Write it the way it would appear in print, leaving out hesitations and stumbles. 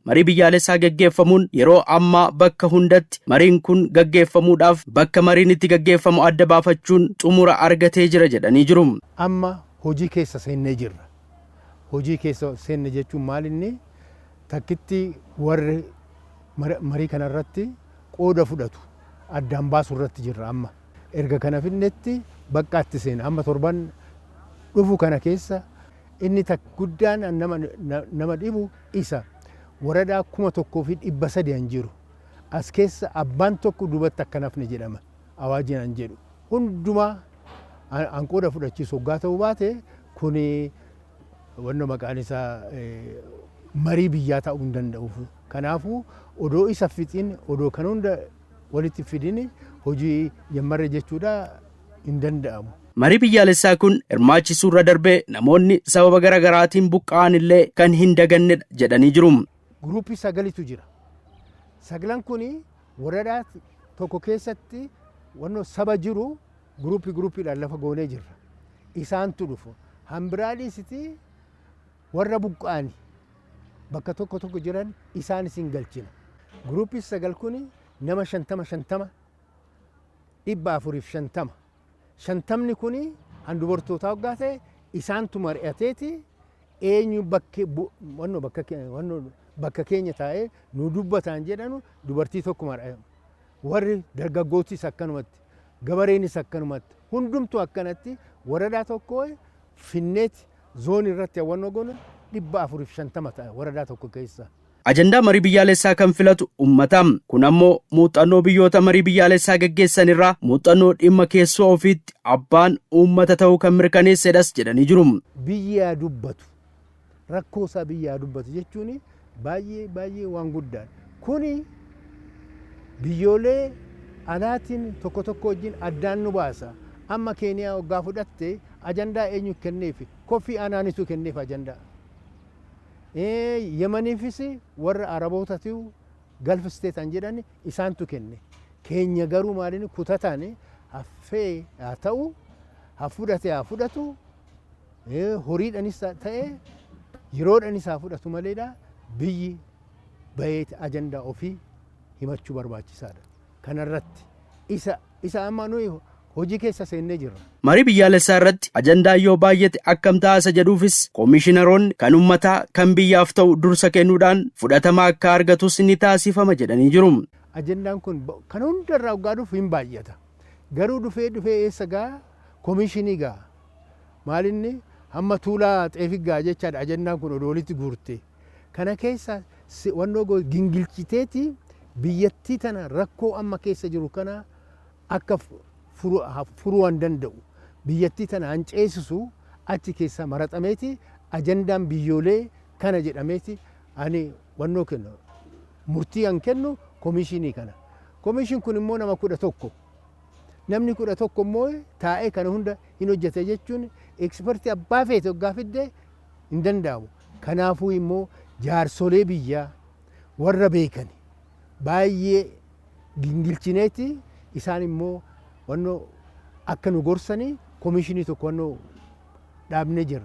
Marii biyyaalessaa gaggeeffamuun yeroo ammaa bakka hundatti mariin kun gaggeeffamuudhaaf bakka mariin itti gaggeeffamu adda baafachuun xumura argatee jira jedhanii jiru. Amma hojii keessa seennee jirra. Hojii keessa seenne jechuun maal? Inni takkitti warri marii kanarratti qooda fudhatu addaan baasu irratti jirra amma. Erga kana finnetti bakka itti seena. Amma torban dhufu kana keessa inni guddaan nama dhibu isa waradaa 1300 an jiru. As keessa abbaan tokko duubatti akka nafne jedhama. Awaajiin an jedhu. Hundumaa an qooda fudhachiisu hoggaa ta'uu baate, kuni wanno maqaan isaa marii biyyaa ta'uu hin danda'uuf. Kanaafuu odoo isa fixiin, odoo kan hunda walitti fidin hojii jammarre jechuudha hin danda'amu. Marii biyyaalessaa kun hirmaachisuu irra darbee namoonni sababa garaa garaatiin buqqa'an illee kan hin dagannedha jedhanii jiru. Guruupii sagalitu jira. Sagalan kuni waradaa tokko keessatti wannoo saba jiru guruupii guruupiidhaan lafa goonee jirra. Isaantu dhufu. Hambiraa dhiisiti, warra buqqa'ani bakka tokko tokko jiran isaan isin galchina. Guruupii sagal kuni nama 50 50, 450. 50ni kuni han dubartootaa hoggaa ta'e, isaantu mari'ateeti eenyu bakke wannoo bakka wannoo bakka keenya taa'ee nu dubbataan jedhanu dubartii tokko mari'atu. Warri dargaggootis akkanumatti, gabareenis akkanumatti, hundumtuu akkanatti waradaa tokko finneeti zoonii irratti hawwannoo goone 450 ta'a waradaa tokko keessa. Ajandaa marii biyyaalessaa kan filatu uummata. Kun ammoo muuxannoo biyyoota marii biyyaalessaa gaggeessan irraa muuxannoo dhimma keessoo ofiitti abbaan uummata ta'uu kan mirkaneessedhas jedhanii jiru. Biyyaa dubbatu, rakkoo isaa biyyaa dubbatu jechuun baay'ee baay'ee waan guddaadha. Kuni biyyoolee alaatiin tokko tokko wajjin addaan nu baasa. Amma Keeniyaa waggaa fudhatte, ajandaa eenyu kenneef? Kofi Ananitu kenneef ajandaa. Yemaniifis warra Arabootatu, Gulf State an jedhan isaantu kenne. Keenya garuu maaliin kutataan haffee haa ta'u, haa fudhate haa fudhatu, horiidhanis ta'e yeroodhanis haa fudhatu maleedha, biyyi baheeti ajandaa ofii himachuu barbaachisaadha. Kanarratti isa amma nuyi hojii keessa seennee jirra. Marii biyyaalessaa irratti ajandaa yoo baay'ate akkam ta'a jedhuufis, koomishiinaroonni kan uummataa kan biyyaaf ta'u dursa kennuudhaan fudhatama akka argatus ni taasifama jedhanii jiru. Ajandaan kun kan hundarraa waggaa dhufu hin baay'ata. Garuu dhufee dhufee eessa gaa? Koomishinii gaa. Maalinni hamma tuulaa xeefi gaa jechaadha ajandaan kun odoo walitti guurte. Kana keessa wannoo gingilchiteeti biyyattii tana rakkoo amma keessa jiru kana akka furuu waan danda'u, biyyattii tana hanceessisu achi keessa maraxameeti ajandaan biyyoolee kana jedhameeti ani wannoo kennu, murtii an kennu koomishinii kana. Koomishin kun immoo nama 11. Namni 11 immoo taa'ee kana hunda hin hojjete jechuun ekspertii abbaa feete waggaa fidde hin danda'amu. Kanaafuu immoo jaarsolee biyyaa warra beekan baay'ee gingilchineeti isaan immoo wannoo akka nu gorsanii koomishinii tokko wannoo dhaabnee jirra.